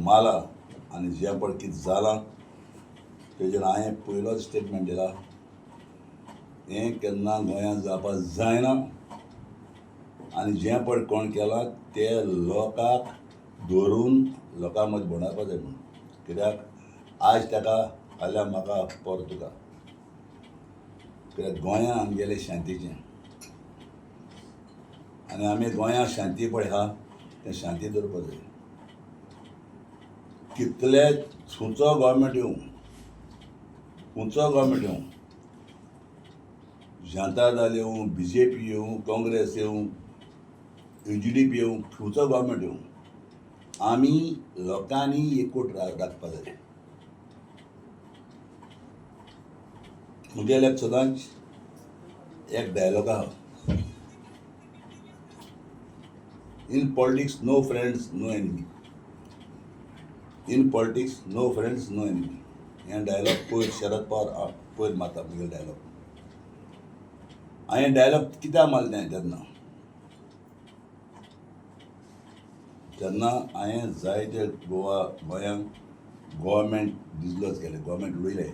माला आनी जें पळय कितें जालां तेजेर हांवें पयलोच स्टेटमेंट दिला, हें केन्ना गोंयांत जावपाक जायना आनी जें पळय कोण केलां ते लोकांक धरून लोकां मदीं भोंवडावपाक जाय म्हणून. कित्याक आज ताका फाल्यां म्हाका पर तुका. कित्याक गोंयां आमगेलें शांतीचें आनी आमी गोंयांत शांती पळय आहा तें शांती दवरपाक जाय. कितले खंयचो गव्हर्मेंट येवं, खंयचो गव्हर्मेंट येवं, जनता दल येवं, बीजेपी येवं, काँग्रेस येवं, यूजीडीपी येवं, खंयचो गव्हर्मेंट येवं, आमी लोकांनी एकवट राखपा जाय. म्हगेले सदांच एक डायलॉग आहा, in politics no friends no enemy. In politics no friends no enemy. हें डायलॉग पयर शरद पवार पयर मारता म्हगेलो डायलॉग. हांवें डायलॉग कित्याक मारलें तें तेन्ना, तेन्ना हांवें जायते गोवा गोंयांक गव्हर्मेंट बिजनेस केलें, गव्हर्मेंट उडयलें.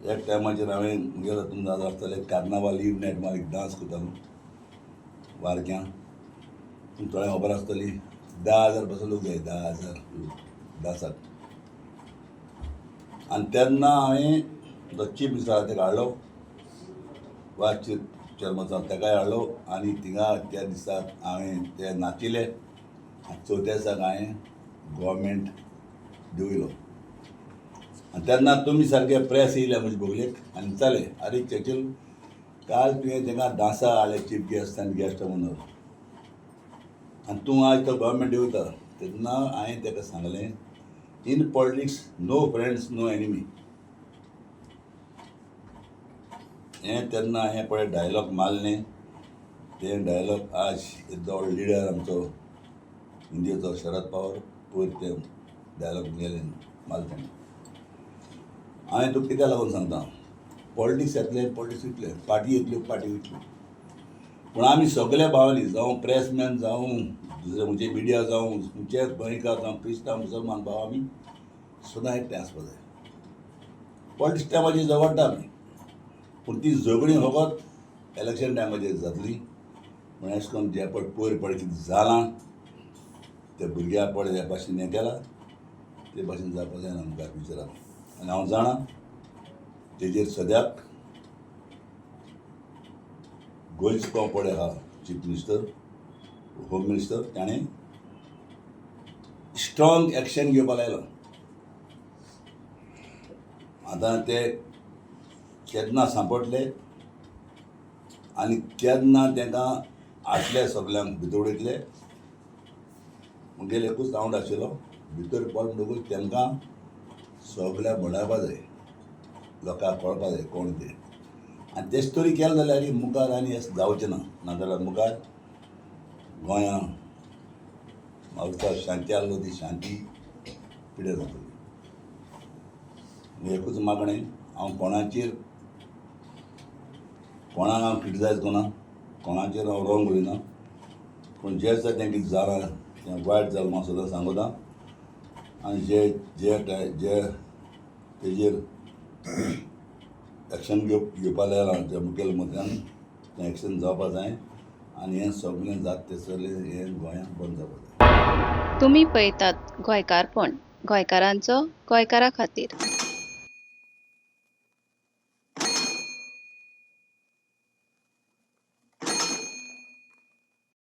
एक टायमाचेर हांवें म्हगेलो तुमकां जाता आसतलें कार्नावाल इव नायट मागीर डांस करतालो वारक्यां, तुमकां थोड्यांक खबर आसतली, 10,000 पासून लोक जाय, 10,000 लोक डांसाक. आनी तेन्ना हांवें जो चीफ मिनिस्टर ताका हाडलो, वायस चीफ चेअरमन ताकाय हाडलो आनी थिंगा त्या दिसाक हांवें ते नाचिले आनी चवथ्या दिसाक हांवें गव्हर्मेंट देंवयलो. आनी तेन्ना तुमी सारके प्रेस येयले म्हजे बगलेक आनी विचारलें, आरे चर्चिल, काल तुवें तांकां डांसा हाडले चीफ गेस्ट आनी गेस्ट म्हणून आनी तूं आयज तो गव्हर्मेंट देंवयता. तेन्ना हांवें ताका सांगलें, in politics no friends no enemy. हें तेन्ना हांवें पळय डायलॉग मारलें, तें डायलॉग आज येदो व्हडलो लिडर आमचो इंडियेचो शरद पवार पयर तें डायलॉग गेलें मारलें तेणें. हांवें तुका कित्याक लागून सांगता, पॉलिटिक्स येतलें, पॉलिटिक्स वयतलें, पार्टी येतल्यो, पार्टी वयतल्यो, पूण आमी सगल्या भावांनी, जावं प्रेसमॅन जावं दुसरे खंयचे मिडिया जावं, खंयचे गोंयकार जावं, क्रिस्तांव मुसलमान भाव, आमी सदां एकठांय आसपा जाय. पॉलिटिक्स टायमाचेर झगडटा आमी, पूण ती झगडीं फकत इलेक्शन टायमाचेर जातली. पूण अशें करून जें पळय पयर पळय कितें जालां ते भुरग्यां पळय ह्या भाशेन हें केलां ते भाशेन जावपा जायना मुखार फ्युचराक. आनी हांव जाणा तेजेर सद्याक गोंयचो पळय आहा चीफ मिनिस्टर, होम मिनिस्टर, ताणें स्ट्रॉंग एक्शन घेवपाक लायलां. आतां ते केन्ना सांपडले आनी केन्ना तांकां हाडले सगल्यांक भितर उडयतले, म्हगेले एकूच आवड आशिल्लो, भितर पड म्हणटकूच तांकां सगळ्यांक भोंवडावपा जाय, लोकांक कळपा जाय कोण ते. आनी तेच तरी केलें जाल्यार मुखार आनी हें जावचें ना, नाजाल्यार मुखार गोंयां म्हाका शांती आहलो ती शांती पिड्यार जातली. एकूच मागणें, हांव कोणाचेर कोणाक हांव क्रिटिसायज करना, कोणाचेर हांव रॉंग उलयना, पूण जें आसा तें कितें जालां तें वायट जालां म्हाका सदां सांगता. आनी जे जे जे तेजेर एक्शन घेवपा लायलां ज्या मुखेलमंत्र्यान, तें एक्शन जावपा जाय आनी हें सगळें जाता तें सगळें हें गोंयांत बंद जावपा जाय. तुमी पळयतात गोंयकारपण, गोंयकारांचो गोंयकारा खातीर.